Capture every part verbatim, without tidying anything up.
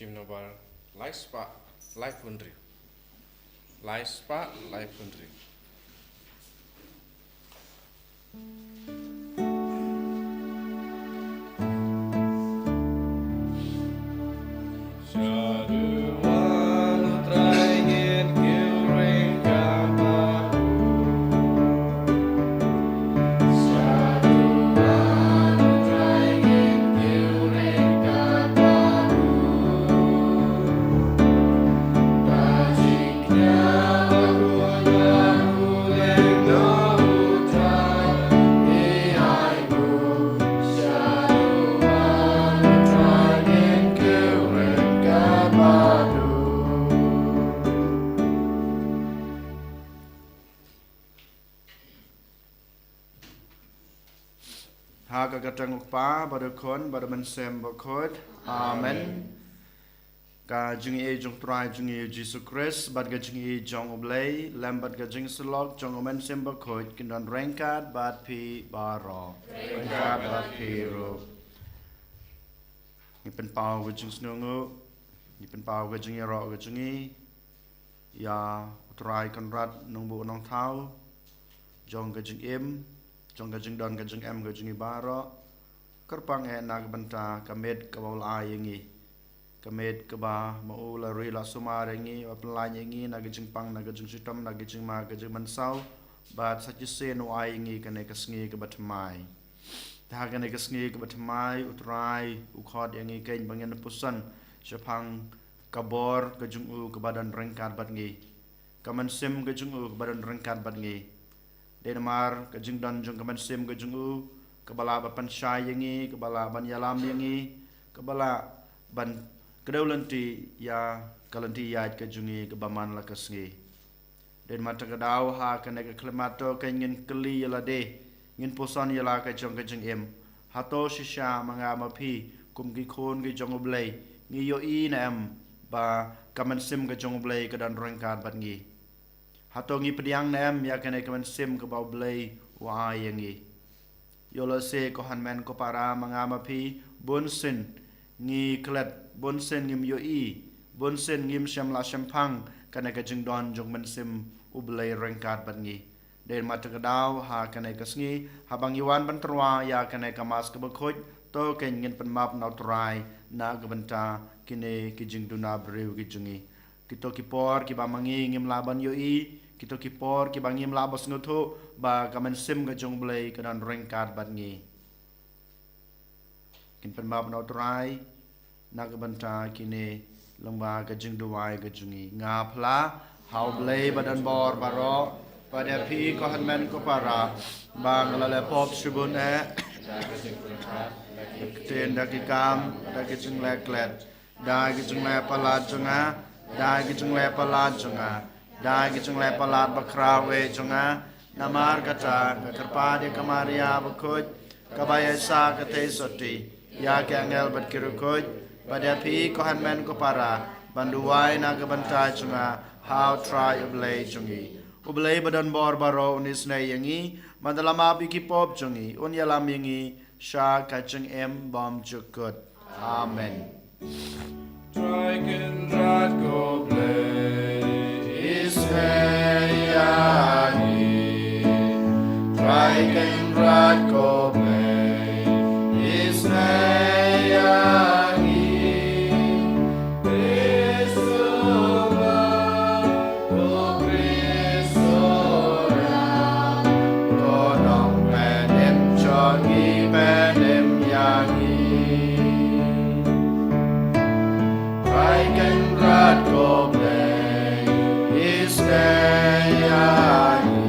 Hymn number lai spah laiphew hynriew. Lai spah laiphew hynriew. Ha ka kyrteng u Kpa bad u Khun bad u Mynsiem Bakhuid. Amen. Ka jingïeit jong u Trai jong ngi u Jisu Khrist bad ka jingïeit jong u Blei lem bad ka jingsyllok jong u Mynsiem Bakhuid kin don ryngkat bad phi baroh. Ryngkat bad phi ruh. Ngi pynpaw ka jingsngewnguh, ngi pynpaw ka jingïaroh ka jong ngi ïa u Trai Conrad Nongbuh Nongthaw, jong ka jingim, jong ka jingdon ka jingem ka jong ngi baroh. Kyrpang eh na ka bynta ka miet kaba u la ai ïa ngi, ka miet kaba ma u la ri la sumar ïa ngi, ba pynlait ïa ngi na ka jingpang, na ka jingshitom, na ka jingma, ka jingmynsaw, bad sa shisien u ai ïa ngi kane ka sngi kaba thymmai. Te ha kane ka sngi kaba thymmai u Trai u khot ïa ngi keiñ ba ngin puson shaphang ka bor ka jong u kaba don ryngkat bad ngi, ka mynsiem ka jong u kaba don ryngkat bad ngi. Dei namar ka jingdon jong ka mynsiem ka jong u kaba lah ban pynshai ïa ngi, kaba lah ban ïalam ïa ngi, kaba lah ban kdew lynti ïa ka lynti ïaid ka jong ngi kaba man la ka sngi. Dei namar kata ka daw ha kane ka khyllipmat to keiñ ngin kylli ïa lade, ngin puson ïa la ka jong ka jingim. Hato shisha ma nga ma phi kum ki khun ki jong u Blei ngi ïohi ne em ba ka mynsiem ka jong u Blei ka don ryngkat bad ngi? Hato ngi pdiang ne em ïa kane ka mynsiem kaba u Blei u ai ïa ngi? Ïoh lehse ko hynmen ko para ma nga ma phi, bunsien ngi klet, bunsien ngim ïohi, bunsien ngim shym la shemphang kane ka jingdon jong mynsiem u Blei ryngkat bad ngi. Dei namar kata ka daw ha kane ka sngi haba ngi wan ban tyrwa ïa kane ka Mass kaba khuid, to keiñ ngin pynmap na u Trai na ka bynta kine ki jingduna briew ki jong ngi. Kito ki por kiba ma ngi ngim lah ban ïohi, kito ki por kiba ngim lah ban sngewthuh ba ka mynsiem ka jong u Blei ka don ryngkat bad ngi. Kin pynmap na u Trai na ka bynta kine lyngba ka jingduwai ka jong ngi. Nga phla ha u Blei ba don bor baroh, bad ïa phi ko hynmen ko para, ba nga la leh pop shibun eh, da ki ktien, da ki kam, da ki jingleh klet, da ki jingleh palat jong nga, da ki jingleh palat jong nga, da ki jingleh palat bakhraw eh jong nga. Namar kata nga kyrpad ïa ka Maria bakhuid, kaba ïaishah ka theisotti, ïa ki angel bad ki riewkhuid, bad ïa phi ko hynmen ko para, ban duwai na ka bynta jong nga ha u Trai u Blei jong ngi. U Blei ba don bor baroh un isynei ïa ngi, ban da la map ïa ki pop jong ngi, un ïalam ïa ngi sha ka jingim bymjukut. Amen. Trai Kynrad ko Blei, isynei ïa ngi. Trai Kynrad ko Blei, isynei ïa ngi. Khrist u Ram, ko Khrist u Ram, ko Nongpynim jong ngi, pynim ïa ngi. Trai Kynrad ko Blei, isynei ïa ngi.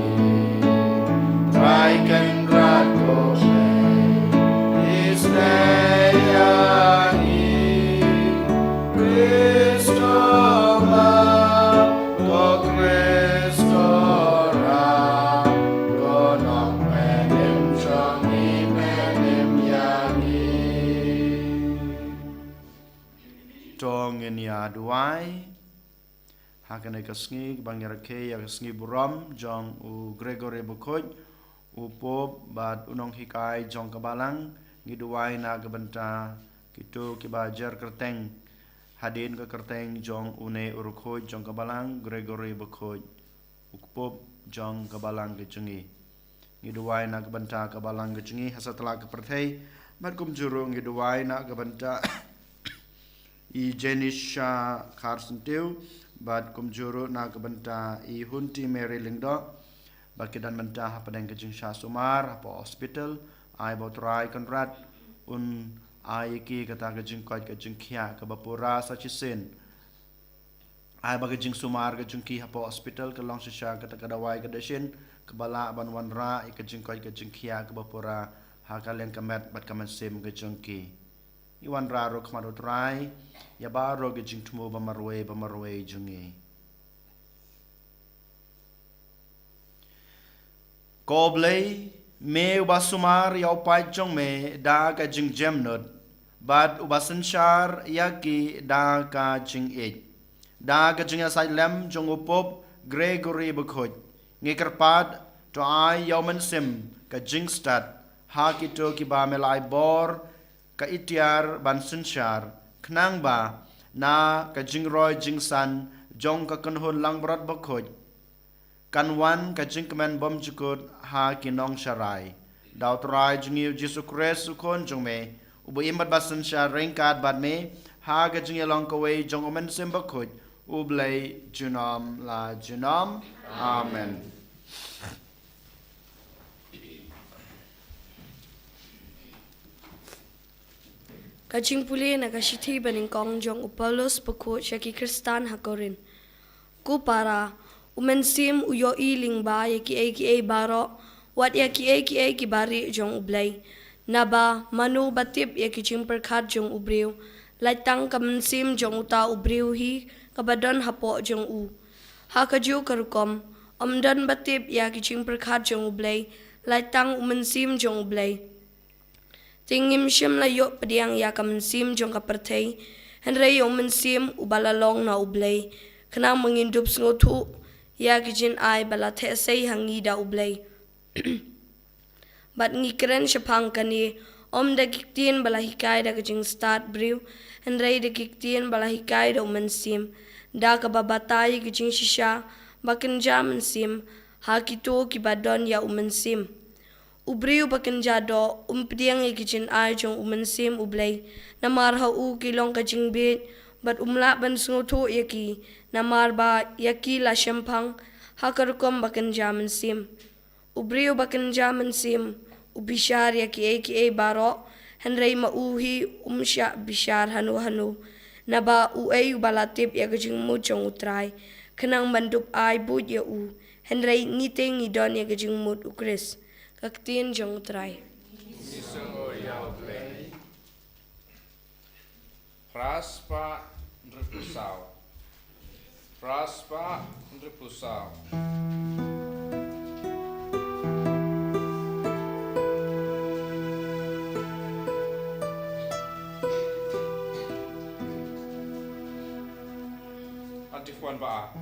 Trai Kynrad ko Blei, isynei ïa ngi. Khrist u Ram, ko Khrist u Ram, ko Nongpynim jong ngi, pynim ïa ngi. To ngin ïa duwai. Ha kane ka sngi kaba ngi rakhe ïa ka sngi burom jong u Gregory Bakhuid, u Pope bad u nonghikai jong ka Balang, ngi duwai na ka bynta kito kiba jer kyrteng Hadien ka kyrteng jong une u riewkhuid jong ka balang, Gregory Bakhuid, u kpoh jong ka balang ka jong ngi. Ngi duwai na ka bynta ka balang ka jong ngi ha satlak ka pyrthei, bad kumjuh ruh ngi duwai na ka bynta i Jenisha Kharsyntiew, bad kumjuh ruh na ka bynta i Hunti Mary Lyngdoh, ba ki don mynta hapdeng ka jingshah sumar hapoh hospital. Ai ba u Trai Kynrad un ai ïa ki kata ka jingkoit ka jingkhiah kaba pura sa shisien. Ai ba ka jingsumar ka jong ki hapoh hospital ka long shisha kata ka dawai ka dashin kaba lah ban wanrah ïa ka jingkoit ka jingkhiah kaba pura ha ka liang ka met bad ka mynsiem ka jong ki. Ngi wanrah ruh khmat u Trai ïa baroh ka jingthmu ba marwei ba marwei jong ngi. Ko Blei, me uba sumar ïa u paid jong me da ka jingjemnud, bad uba synshar ïa ki da ka jingïeit. Da ka jingïasaid lem jong u Pope Gregory Bakhuid, ngi kyrpad, to ai ïa u Mynsiem ka jingstad ha kito kiba me la ai bor ka iktiar ban synshar, khnang ba na ka jingroi jingsan jong ka kynhun langbrot bakhuid, kan wan ka jingkmen bymjukut ha ki nongsharai. Da u Trai jong ngi u Jisu Khrist u Khun jong me, uba im bad ba synshar ryngkat bad me ha ka jingïalong kawei jong u Mynsiem Bakhuid, U Blei junom la junom. Amen. Ka jingpule na ka shithi banyngkong jong u Paulus bakhuid sha ki Khristan ha Korinth. Ko para, u Mynsiem u ïohi lyngba ïa kiei kiei baroh, wat ïa kiei kiei kiba rieh jong U Blei. Naba mano ba tip ïa ki jingpyrkhat jong u briew, lait tang ka mynsiem jong uta u briew hi kaba don hapoh jong u. Ha kajuh ka rukom, ym don ba tip ïa ki jingpyrkhat jong U Blei, lait tang u Mynsiem jong U Blei. Te ngim shym la ïoh pdiang ïa ka mynsiem jong ka pyrthei, hynrei ïa u Mynsiem uba la long na U Blei, khnang ba ngin dup sngewthuh ïa ki jingai ba la theh sei ha ngi da U Blei. Bad ngi kren shaphang kane, ym da ki ktien ba la hikai da ka jingstad briew, hynrei da ki ktien ba la hikai da u Mynsiem, da kaba batai ïa ki jingshisha ba kynja mynsiem ha kito kiba don ïa u Mynsiem. U briew ba kynja doh um pdiang ïa ki jingai jong u Mynsiem U Blei, namar ha u ki long ka jingbieit, bad um lah ban sngewthuh ïa ki, namar ba ïa ki la shemphang ha ka rukom ba kynja mynsiem. U briew ba kynja mynsiem u bishar ïa kiei kiei baroh, hynrei ma u hi um shah bishar hano hano, naba uei uba la tip ïa ka jingmut jong U Trai, khnang ban dup ai buit ïa u, hynrei ngi te ngi don ïa ka jingmut U Khrist. Ka ktien jong U Trai. Ngi sngew ïa U Blei. Phra spah hynriewphew saw. Phra spah hynriewphew saw. Antiphon ba.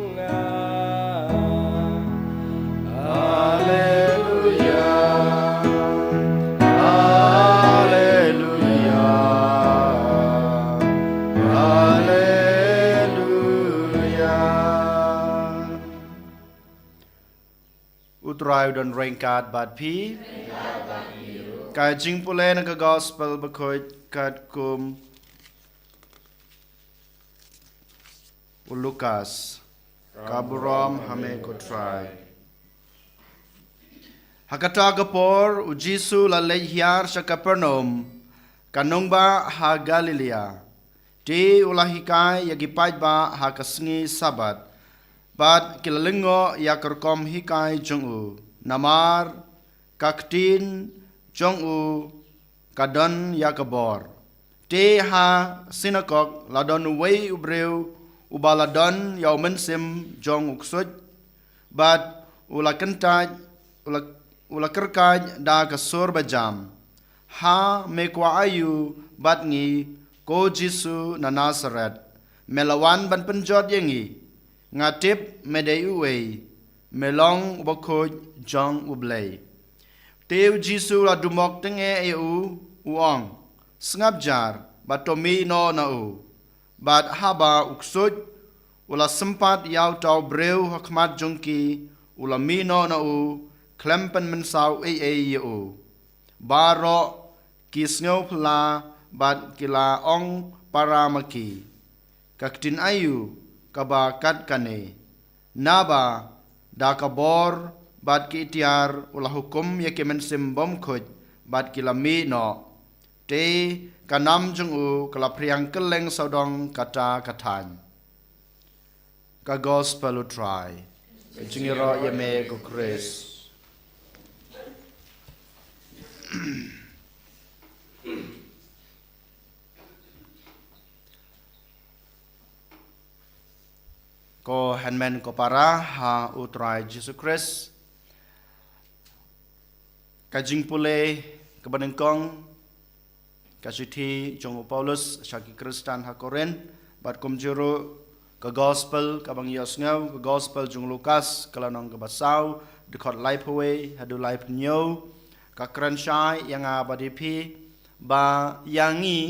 Alleluia, alleluia, alleluia. U Trai u don ryngkat bad phi. Ka jingpule na ka Gospel bakhuid katkum u Lukas. Ka burom ha me ko Trai. Ha kata ka por u Jisu u la leit hiar sha Kapernaum, ka nongbah ha Galilaia. Te u la hikai ïa ki paidbah ha ka sngi Sabbath, bad ki la lyngngoh ïa ka rukom hikai jong u. Namar ka ktien jong u ka don ïa ka bor. Te ha synagog la don uwei u briew uba la don ïa u mynsiem jong u ksuid, bad u la kyntait, u la, u la kyrkait da ka sur bajam: Ha me kwah aïu bad ngi, ko Jisu na Nasareth? Me la wan ban pynjot ïa ngi? Nga tip me dei uwei, me long u bakhuid jong U Blei. Te u Jisu u la dumok tyngeh ïa u, u ong: Sngap jar, bad to mih noh na u. Bad haba u ksuid u la sympat ïa uta u briew ha khmat jong ki, u la mih noh na u, khlem pynmynsaw ei ei ïa u. Baroh ki sngewphylla bad ki la ong para ma ki: Ka ktien aïu kaba kat kane, naba da ka bor bad ki itiar u la hukum ïa ki mynsiem bymkhuid bad ki la mih noh? Te ka nam jong u ka la phriang kylleng sawdong kata ka thaiñ. Ka Gospel u Trai. Ka jingïaroh ïa me ko Khrist. Ko hynmen ko para ha u Trai Jisu Khrist. Ka jingpule kaba nyngkong, ka shithi jong u Paulus sha ki Khristan ha Korinth, bad kumjuh ruh ka Gospel kaba ngi ïohsngew, ka Gospel jong u Lukas, ka lynnong kaba saw, dkhot laiphew wei haduh laiphew hynñiew. Ka kren shai ïa nga bad ïa phi ba ïa ngi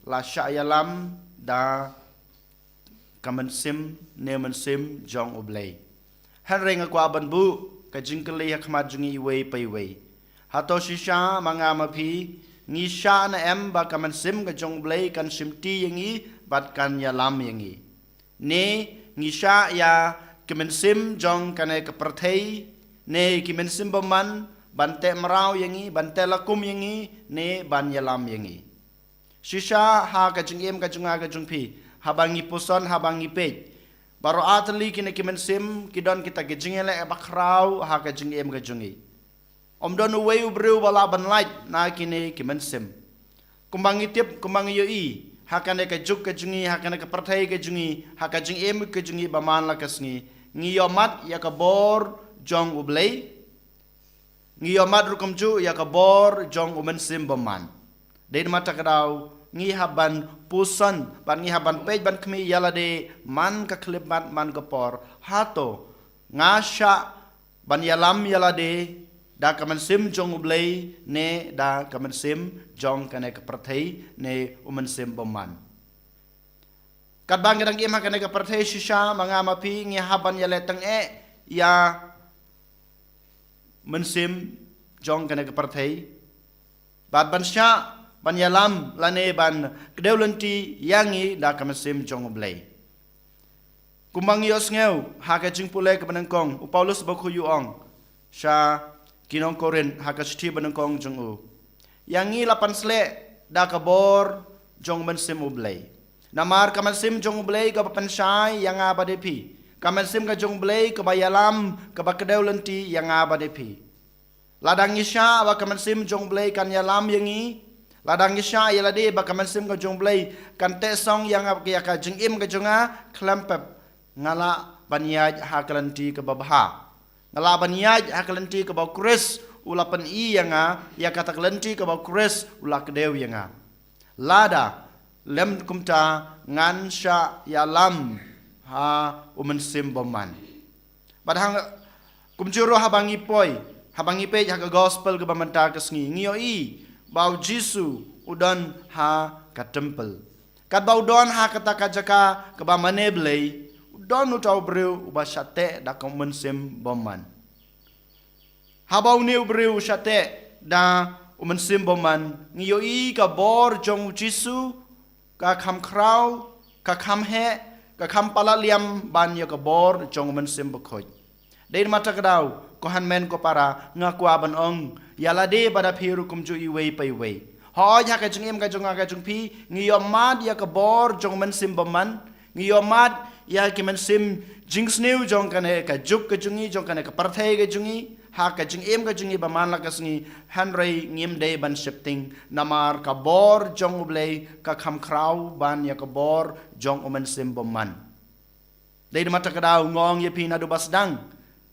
la shah ïalam da ka mynsiem ne mynsiem jong U Blei. Hynrei nga kwah ban buh ka jingkylli ha khmat jong ngi iwei pa iwei. Hato shisha ma nga ma phi ngi shah ne em ba ka mynsiem ka jong U Blei kan shimti ïa ngi bad kan ïalam ïa ngi? Ne ngi shah ïa ki mynsiem jong kane ka pyrthei ne ki mynsiem bymman ban teh mraw ïa ngi, ban teh lakum ïa ngi, ne ban ïalam ïa ngi? Shisha ha ka jingim ka jong nga ka jong phi, haba ngi puson, haba ngi peit, baroh artylli kine ki mynsiem ki don kita ki jingïaleh bakhraw ha ka jingim ka jong ngi. Ym don uwei u briew ba lah ban lait na kine ki mynsiem. Kumba ngi tip, kumba ngi ïohi, ha kane ka juk ka jong ngi, ha kane ka pyrthei ka jong ngi, ha ka jingim ka jong ngi ba man la ka sngi, ngi ïohmad ïa ka bor jong U Blei, ngi ïohmad ruh kumjuh ïa ka bor jong u mynsiem bymman. Dei namar kata ka daw ngi hap ban puson bad ngi hap ban peit ban khmih ïa lade man ka khyllipmat man ka por. Hato nga shah ban ïalam ïa lade da ka mynsiem jong U Blei ne da ka mynsiem jong kane ka pyrthei ne u mynsiem bymman? Katba ngi dang im ha kane ka pyrthei shisha ma nga ma phi ngi hap ban ïaleh tyngeh ïa mynsiem jong kane ka pyrthei bad ban shah ban ïalam lane ban kdew lynti ïa ngi da ka mynsiem jong U Blei. Kumba ngi ïohsngew ha ka jingpule kaba nyngkong, u Paulus bakhuid u ong sha ki nong Korinth ha ka shithi ba nyngkong jong u: Ïa ngi la pynsleh da ka bor jong u mynsiem U Blei. Namar ka mynsiem jong U Blei kaba pynshai ïa nga bad ïa phi, ka mynsiem ka jong U Blei kaba ïalam, kaba kdew lynti ïa nga bad ïa phi. Lada ngi shah ba ka mynsiem jong U Blei kan ïalam ïa ngi, lada ngi shah ïa lade ba ka mynsiem ka jong U Blei kan teh song ïa nga, ïa ka jingim ka jong nga, khlem pep nga lah ban ïaid ha ka lynti kaba bha. Nga lah ban ïaid ha ka lynti kaba u Khrist u la pyni ïa nga, ïa kata ka lynti kaba u Khrist u la kdew ïa nga. Lada lym kumta ngan shah ïalam ha u Mynsiem Bymman. Bad hang kumjuh ruh haba ngi poi, haba ngi peit ha ka gospel kaba mynta ka sngi, ngi ïohi ba u Jisu u don ha ka temple. Katba u don ha kata ka jaka kaba mane Blei, u don uta u briew uba shah teh da ka Mynsiem Bymman. Haba une u briew u shah teh da u Mynsiem Bymman, ngi ïohi ka bor jong u Jisu ka kham khraw, ka kham heh, ka kham palat liam ban ïa ka bor jong u Mynsiem Bakhuid. Dei namar kata ka daw, ko hynmen ko para, nga kwah ban ong ïa lade bad ïa phi ruh kumjuh iwei pa iwei. Hooid, ha ka jingim ka jong nga ka jong phi, ngi ïohmad ïa ka bor jong u Mynsiem Bymman, ngi ïohmad ïa ki mynsiem jingsniew jong kane ka juk ka jong ngi, jong kane ka pyrthei ka jong ngi, ha ka jingim ka jong ngi ba man la ka sngi, hynrei ngim dei ban sheptieng, namar ka bor jong U Blei ka kham khraw ban ïa ka bor jong u Mynsiem Bymman. Dei namar kata ka daw nga ong ïa phi naduh ba sdang,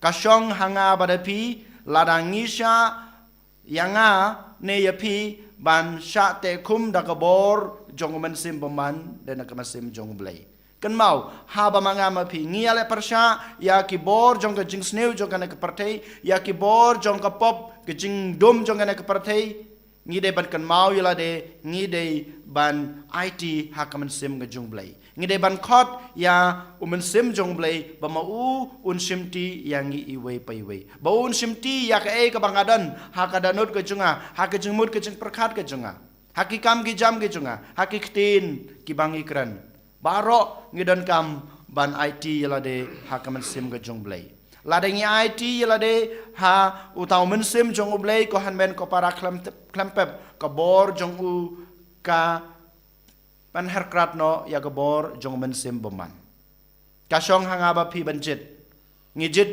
ka shong ha nga bad ïa phi, lada ngi shah ïa nga ne ïa phi ban shah teh khum da ka bor jong u Mynsiem Bymman, da na ka mynsiem jong U Blei. Kynmaw, haba ma nga ma phi ngi ïaleh pyrshah ïa ki bor jong ka jingsniew jong kane ka pyrthei, ïa ki bor jong ka pop, ka jingdum jong kane ka pyrthei, ngi dei ban kynmaw ïa lade, ngi dei ban aiti ha ka mynsiem ka jong U Blei. Ngi dei ban khot ïa u Mynsiem jong U Blei, ba ma u un shimti ïa ngi iwei pa iwei. Ba u un shimti ïa kaei kaba nga don, ha ka dohnud ka jong nga, ha ka jingmut ka jingpyrkhat ka jong nga, ha ki kam ki jam ki jong nga, ha ki ktien kiba ngi kren. Baroh ngi donkam ban aiti ïa lade ha ka mynsiem ka jong U Blei. Lada ngi aiti ïa lade ha uta u Mynsiem jong U Blei, ko hynmen ko para, khlem, khlem pep ka bor jong u ka pynharkrat noh ïa ka bor jong u Mynsiem Bymman. Ka shong ha nga bad phi ban jied. Ngi jied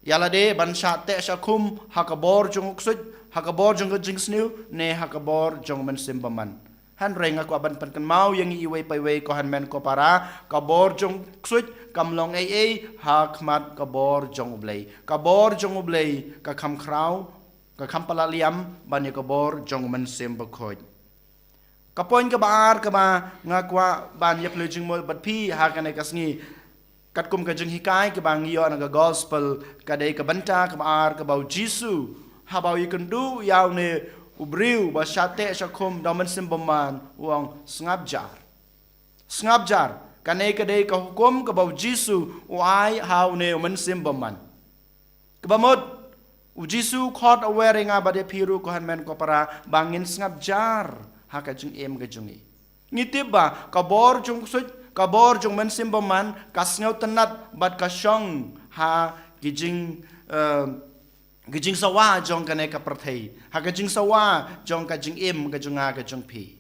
ïa lade ban shah teh shah khum ha ka bor jong u ksuid, ha ka bor jong ka jingsniew, ne ha ka bor jong u Mynsiem Bymman. Hynrei nga kwah ban pynkynmaw ïa ngi iwei pa iwei, ko hynmen ko para, ka bor jong u ksuid kam long ei ei ha khmat ka bor jong U Blei. Ka bor jong U Blei ka kham khraw, ka kham palat liam ban ïa ka bor jong u Mynsiem Bakhuid. Ka point kaba ar kaba nga kwah ban ïa pynlong jingmut bad phi ha kane ka sngi, katkum ka jinghikai kaba ngi ïoh na ka gospel, ka dei ka bynta kaba ar kaba u Jisu, haba u ïakynduh ïa une u briew ba shah teh shah khum da u Mynsiem Bymman, u ong, "Sngap jar. Sngap jar." Kane ka dei ka hukum kaba u Jisu u ai ha une u Mynsiem Bymman. Kaba mut, u Jisu u khot, u wer ïa nga bad ïa phi ruh, ko hynmen ko para, ba ngin sngap jar ha ka jingim ka jong ngi. Ngi tip ba ka bor jong u ksuid, ka bor jong u Mynsiem Bymman, ka sngewtynnad bad ka shong ha ki jing, eh, ki jingsawa jong kane ka pyrthei, ha ka jingsawa jong ka jingim ka jong nga ka jong phi.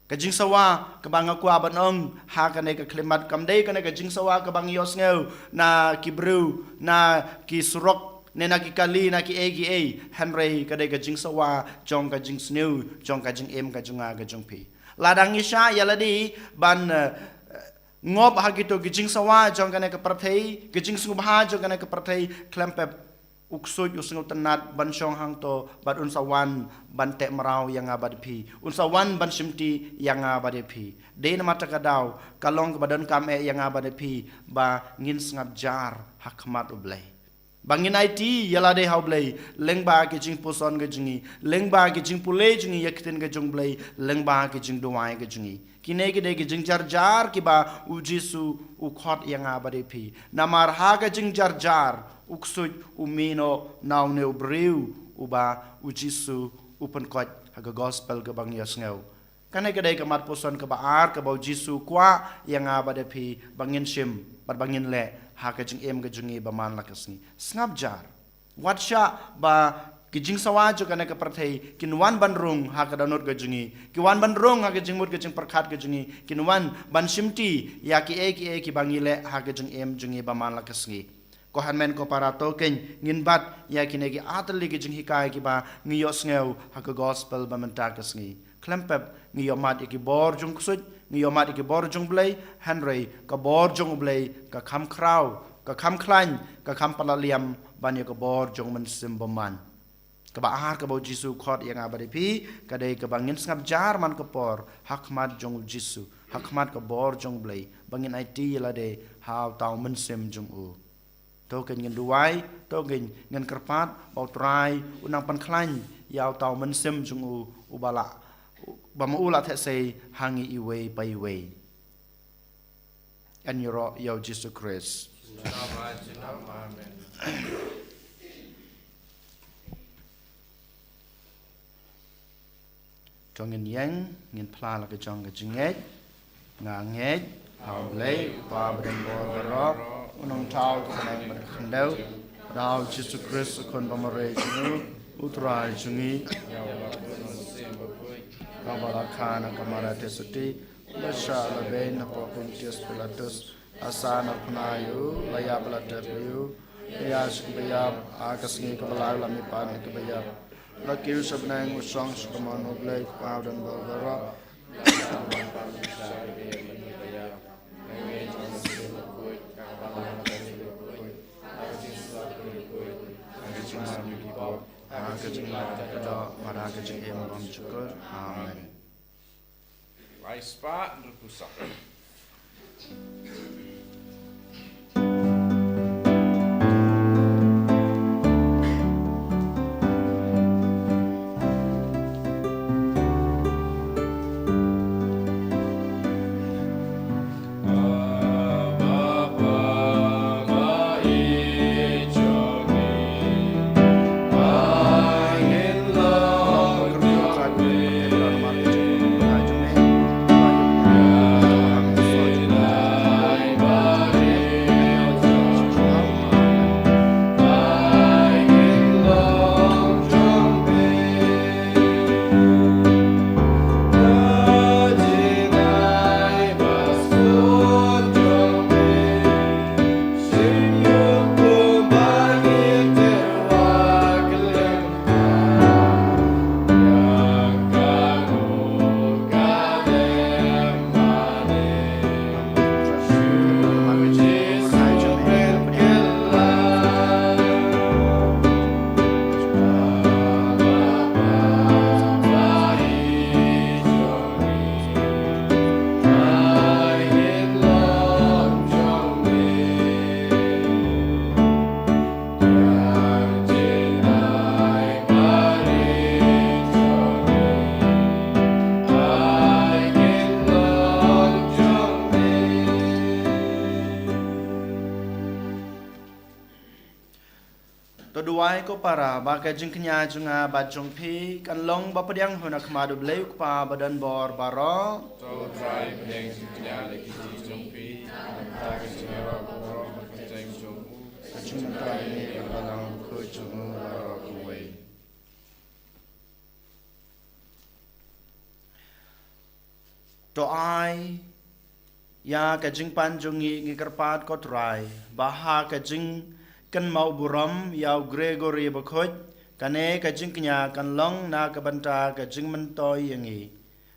Ka jingsawa kaba nga kwah ban ong ha kane ka khyllipmat, kam dei kane ka jingsawa kaba ngi ïohsngew na ki briew, na ki surok, ne na ki kali, na kiei kiei. Hynrei ka dei ka jingsawa jong ka jingsniew jong ka jingim ka jong nga ka jong phi. Lada ngi shah ïa lade ban, eh, ngop ha kito ki jingsawa jong kane ka pyrthei, ki jingsngewbha jong kane ka pyrthei, khlem pep u ksuid u sngewtynnad ban shong hangto bad un sa wan ban teh mraw ïa nga bad ïa phi, un sa wan ban shimti ïa nga bad ïa phi. Dei namar kata ka daw, ka long kaba donkam eh ïa nga bad ïa phi ba ngin sngap jar ha khmat U Blei. Ba ngin aiti ïa lade ha U Blei lyngba ki jingpuson ka jong ngi, lyngba ki jingpule jong ngi ïa ka ktien ka jong U Blei, lyngba ki jingduwai ka jong ngi. Kine ki dei ki jingjar jar kiba u Jisu u khot ïa nga bad ïa phi. Namar ha ka jingjar jar, u ksuid u mih noh na une u briew uba u Jisu u pynkoit ha ka gospel kaba ngi ïohsngew. Kane ka dei ka mat puson kaba ar kaba u Jisu u kwah ïa nga bad ïa phi ba ngin shim bad ba ngin leh ha ka jingim ka jong ngi ba man la ka sngi. Sngap jar. Wat shah ba ki jingsawa jong kane ka pyrthei kin wan ban rung ha ka dohnud ka jong ngi, ki wan ban rung ha ka jingmut ka jingpyrkhat ka jong ngi, kin wan ban shimti ïa kiei kiei kiba ngi leh ha ka jingim jong ngi ba man la ka sngi. Ko hynmen ko para, to kein ngin bat ïa kine ki artylli ki jinghikai kiba ngi ïohsngew ha ka gospel ba mynta ka sngi. Khlem pep ngi ïohmad ïa ki bor jong u ksuid, ngi ïohmad ïa ki bor jong U Blei, hynrei ka bor jong U Blei ka kham khraw, ka kham khlaiñ, ka kham palat liam ban ïa ka bor jong u Mynsiem Bymman. Kaba ar kaba u Jisu u khot ïa nga bad ïa phi, ka dei kaba ngin sngap jar man ka por ha khmat jong u Jisu. ha khmat ka bor jong U Blei, ba ngin aiti ïa lade ha uta u mynsiem jong u. To kein ngin duwai, to kein ngin kyrpad ba U Trai un nang pynkhlaiñ ïa uta u mynsiem jong u, uba la, ba ma u la theh sei ha ngi iwei pa iwei. Yn ïaroh ïa U Jisu Khrist. Amen. To ngin ïeng, ngin phla la ka jong ka jingngeit. Nga ngeit ha U Blei, U Kpa badonbor baroh, U Nongthaw ka bneng bad ka khyndew, bad ha U Jisu Khrist, U Khun bamarwei jong u, U Trai jong ngi, kaba la kha na ka Maria Theisotti, la shah la beiñ hapoh Pontius Pilatus, la sahnarphna ïa u, la ïap bad la tep ïa u, la ïaid sha ki baïap, ha ka sngi kaba lai u la mihpat na ki baïap. La kiew sha bneng, u shong sha kamon U Blei U Kpa badonbor baroh. Ha ka jingmane ki pop, ha ka jingmane ki doh, bad ha ka jingim bymjukut. Amen. Lai spah, hynriew phew saw. To duwai ko para, ba ka jingkñia jong nga bad jong phi kan long ba pdiang hun ha khmat U Blei U Kpa badonbor baroh. To U Trai pdiang jingkñia da ki jingkñia jong phi, ha ka jingïaroh baroh ha ka kyrteng jong u. Ka jingmyntoi ïa ka balang bakhuid jong u baroh kawei. To ai ïa ka jingpan jong ngi, ngi kyrpad ko Trai, ba ha ka jingkynmaw burom ïa u Gregory bakhuid, kane ka jingkñia kan long na ka bynta ka jingmyntoi ïa ngi.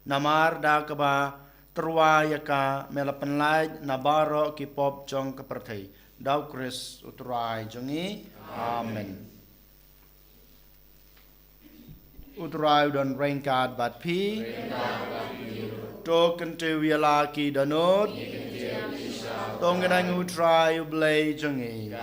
Namar da kaba tyrwa ïa ka me la pynlait na baroh ki pop jong ka pyrthei. Da U Khrist U Trai jong ngi. Amen. U Trai u don ryngkat bad phi. To kyntiew ïa la ki dohnud. To ngin ainguh U Trai U Blei jong ngi.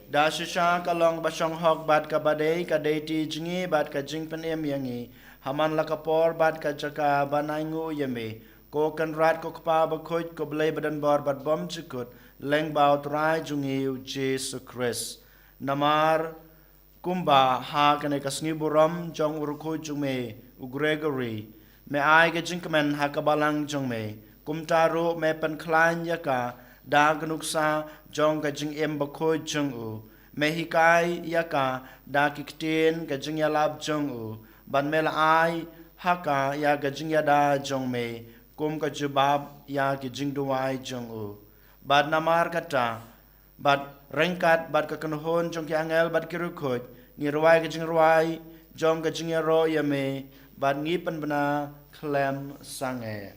Da shisha ka long ba shong hok bad kaba dei, ka dei ti jong ngi bad ka jingpynim ïa ngi. Ha man la ka por bad ka jaka ban ainguh ïa me, ko Kynrad ko Kpa bakhuid, ko Blei badonbor bad bymjukut, lyngba U Trai jong ngi U Jisu Khrist. Namar kumba ha kane ka sngi burom jong u riewkhuid jong me u Gregory, me ai ka jingkmen ha ka balang jong me, kumta ruh me pynkhlaiñ ïa ka da ka nuksa jong ka jingim bakhuid jong u. Me hikai ïa ka da ki ktien ka jingïalap jong u, bad me la ai ha ka ïa ka jingïada jong me kum ka jubab ïa ki jingduwai jong u. Bad namar kata, bad ryngkat bad ka kynhun jong ki angel bad ki riewkhuid, ngi rwai ka jingrwai jong ka jingïaroh ïa me, bad ngi pynbna khlem sangeh.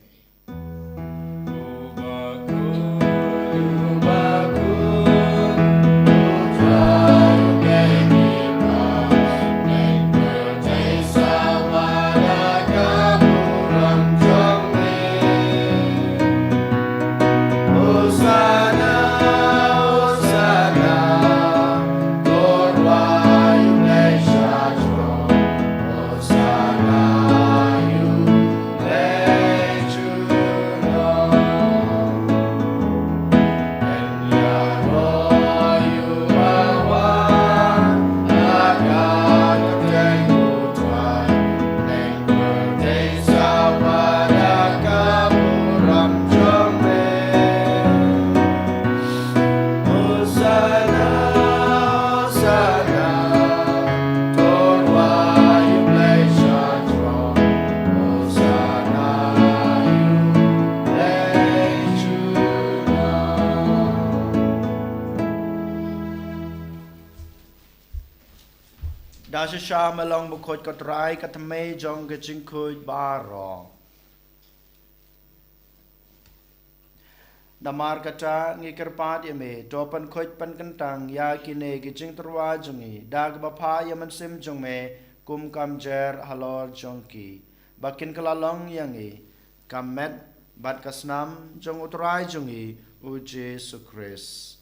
Shisha me long bakhuid, ko Trai, ka thymmei jong ka jingkhuid baroh. Namar kata ngi kyrpad ïa me, to pynkhuid pynkyntang ïa kine ki jingtyrwa jong ngi da kaba phah ïa u Mynsiem jong me kum ka mjer halor jong ki, ba kin kylla long ïa ngi ka met bad ka snam jong u Trai jong ngi u Jisu Khrist.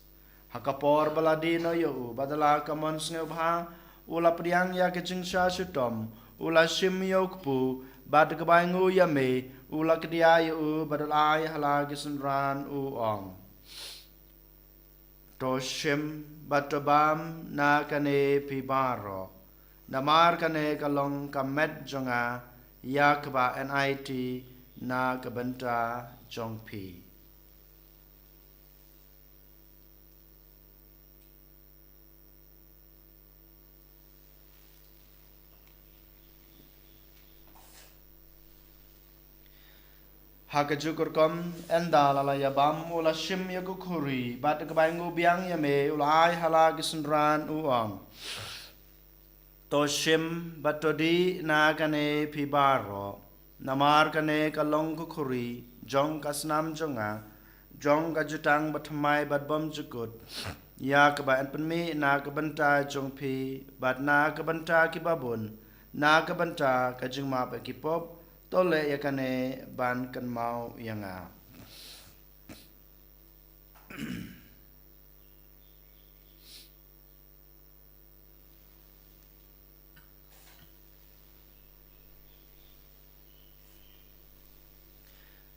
Ha ka por ba la die noh ïa u bad da la ka mon sngewbha, u la pdiang ïa ka jingshah shitom, u la shim ïa u kpu, bad da kaba ainguh ïa me, u la kdiah ïa u bad u la ai ha la ki synran, u ong: To shim bad to bam na kane phi baroh, namar kane ka long ka met jong nga ïa kaba enaithi na ka bynta jong phi. Ha kajuh ka rukom, ynda la la ïa bam, u la shim ïa ka khuri, bad da kaba ainguh biang ïa me, u la ai ha la ki synran, u ong: To shim bad to dih na kane phi baroh, namar kane ka long ka khuri jong ka snam jong nga, jong ka jutang bathymmai bad bymjukut, ïa kaba yn pynmih na ka bynta jong phi bad na ka bynta ki babun, na ka bynta ka jingmap ïa ki pop. To leh ïa kane ban kynmaw ïa nga.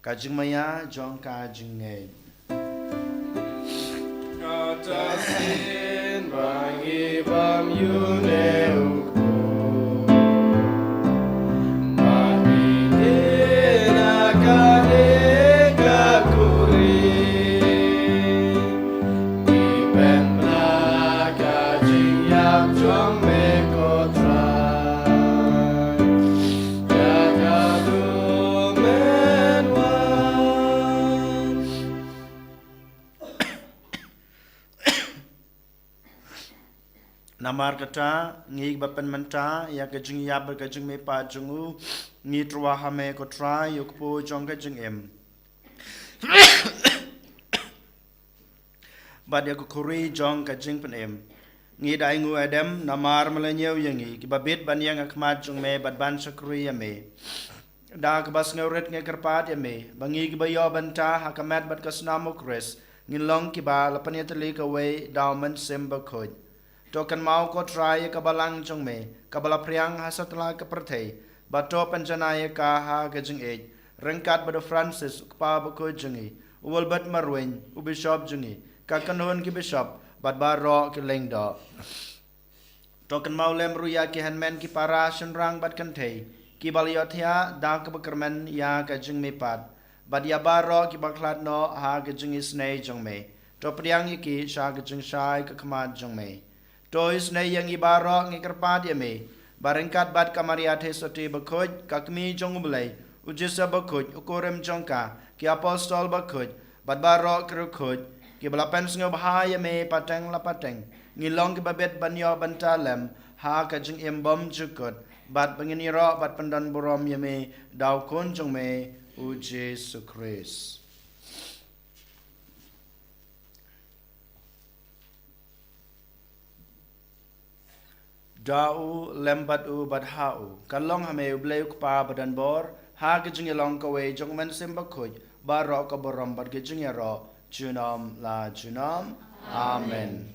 Ka jingmaïa jong ka jingngeit. Kata sien ba ngi bam ïa une u kpu, ba ngi dih na kane ka khuri, ngi pynbna ka jingïap jong me, ko Trai, ïa ka mynwan. Namar kata, ngi kiba pynmynta ïa ka jingïap bad ka jingmihpat jong u, ngi tyrwa ha me, ko Trai, ïa u kpu jong ka jingim bad ïa ka khuri jong ka jingpynim. Ngi da ainguh aidem namar me la ñiew ïa ngi kiba bit ban ïeng ha khmat jong me bad ban shakri ïa me. Da kaba sngewrit ngi kyrpad ïa me ba ngi kiba ïoh bynta ha ka met bad ka snam u Khrist ngin long kiba la pynïatylli kawei da u Mynsiem Bakhuid. To kynmaw, ko Trai, ïa ka balang jong me kaba la phriang ha satlak ka pyrthei, bad to pynjanai ïa ka ha ka jingïeit, ryngkat bad u Francis, u kpa bakhuid jong ngi, u Wilbert Marwein, u bishop jong ngi, ka kynhun ki bishop bad baroh ki lyngdoh. To kynmaw lem ruh ïa ki hynmen ki para shynrang bad kynthei kiba la ïohthiah da kaba kyrmen ïa ka jingmihpat, bad ïa baroh kiba khlad noh ha ka jingisynei jong me. To pdiang ïa ki sha ka jingshai ka khmat jong me. To isynei ïa ngi baroh, ngi kyrpad ïa me, ba ryngkat bad ka Maria Theisotti bakhuid, ka Kmie jong u Blei, u Joseph bakhuid, u kurim jong ka, ki apostol bakhuid, bad baroh ki riewkhuid kiba la pynsngewbha ïa me pateng la pateng, ngin long kiba bit ban ïoh bynta lem ha ka jingim bymjukut, bad ba ngin ïaroh bad pyndonburom ïa me da u Khun jong me, u Jisu Khrist. Da u, lem bad u, bad ha u, kan long ha me, u Blei u Kpa badonbor, ha ka jingïalong kawei jong u Mynsiem Bakhuid, baroh ka burom bad ka jingïaroh junom la junom. Amen.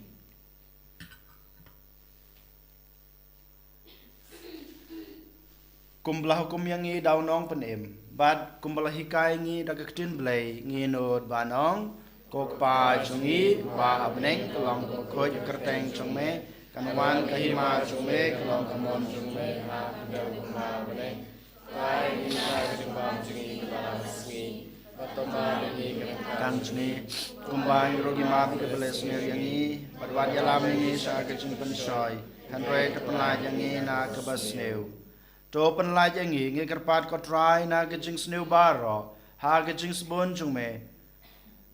Kumba la hukum ïa ngi da u Nongpynim, bad kumba la hikai ngi da ka ktien Blei, ngi nud ban ong: Ko Kpa jong ngi uba ha bneng, ka long ka bakhuid ka kyrteng jong me, kan wan ka hima jong me, ka long ka mon jong me ha ka bneng kumba ha bneng. Pynlait ïa ngi ka jingbam jong ngi kaba ha ka sngi, bad to map ïa ngi ïa ka ryngkat jong ngi, kumba ngi ruh ngi map ïa kiba leh sniew ïa ngi, bad wat ïalam ïa ngi sha ka jingpynshoi, hynrei to pynlait ïa ngi na kaba sniew. To pynlait ïa ngi, ngi kyrpad ko Trai, na ka jingsniew baroh ha ka jingsbun jong me.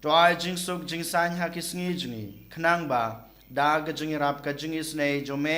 To ai jingsuk jingsaiñ ha ki sngi jong ngi, khnang ba da ka jingïarap ka jingisynei jong me,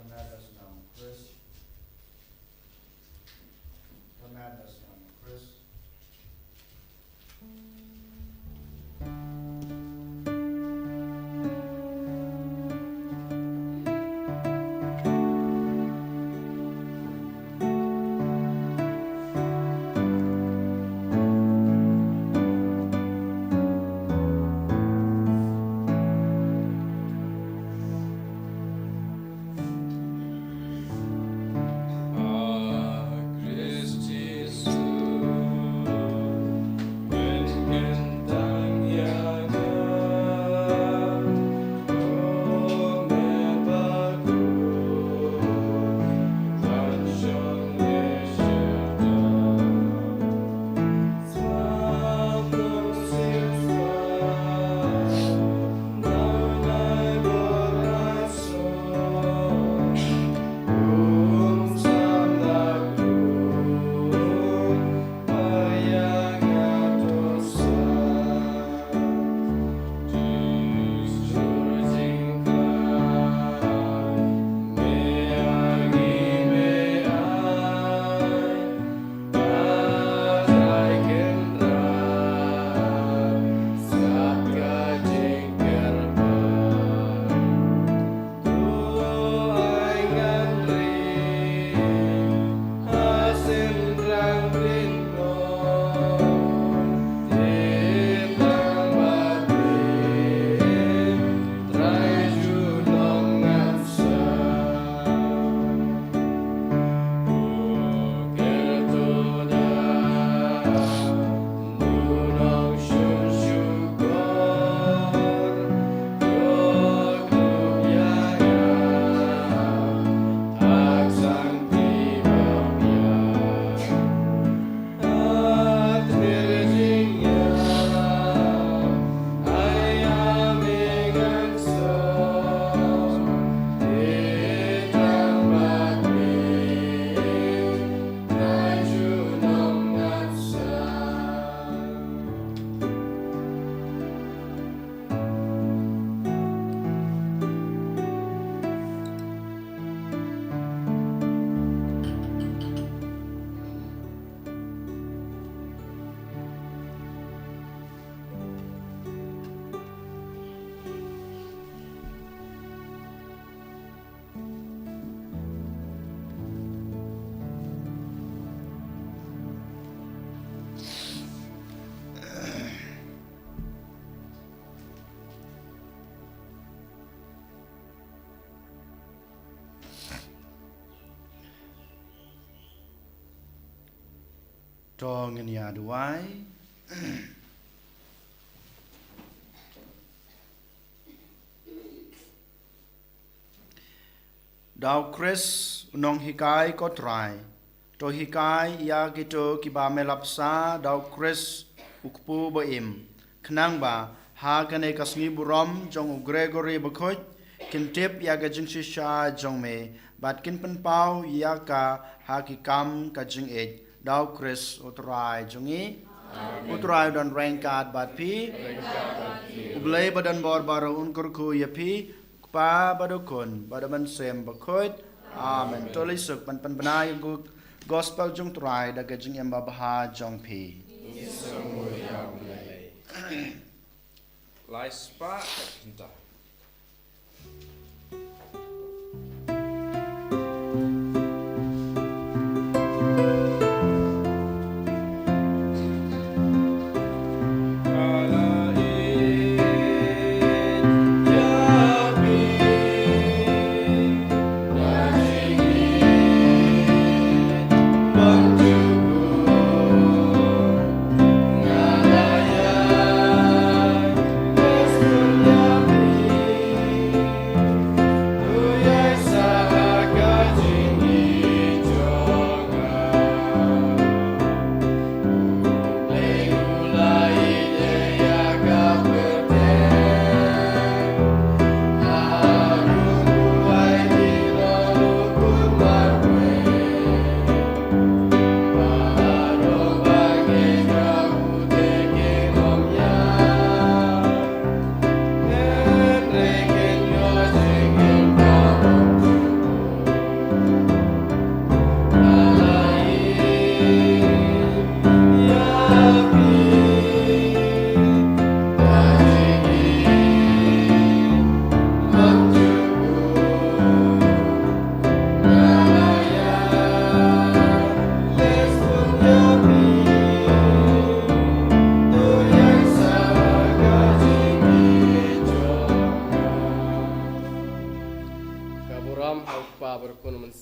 Command us now, Chris. Command us now, Chris. To ngin ïa duwai. Da u Khrist u nonghikai ko Trai, to hikai ïa kito kiba me la bsa da u Khrist u kpu ba im. Khnang ba ha kane ka sngi burom jong u Gregory Bakhuid kin tip ïa ka jingshisha jong me bad kin pynpaw ïa ka ha ki kam ka jingïeit. Da u Khrist u Trai jong ngi. Amen. U Trai u don ryngkat bad phi. Ryngkat bad phi. U Blei ba don bor baroh un kyrkhu ïa phi, u Kpa bad u Khun bad u Mynsiem Bakhuid. Amen. Amen. To leit suk ban pynbna ïa ka gospel jong u Trai da ka jingim babha jong phi. Ngi sngewbha ïa u Blei. Lai spah ka kynta.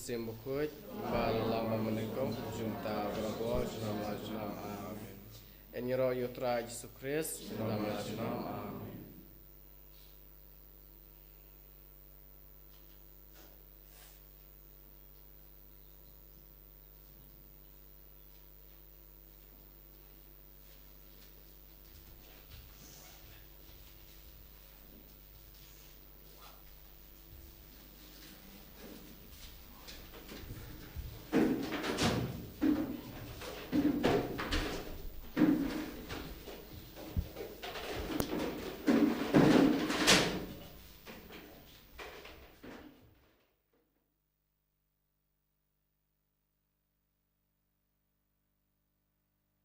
Syiem Bakhuid, ba la long ba mynnyngkong, kumjuh mynta, barabor, junom la junom. Amen. Yn ïaroh ïa U Trai Jisu Khrist, junom la junom. Amen.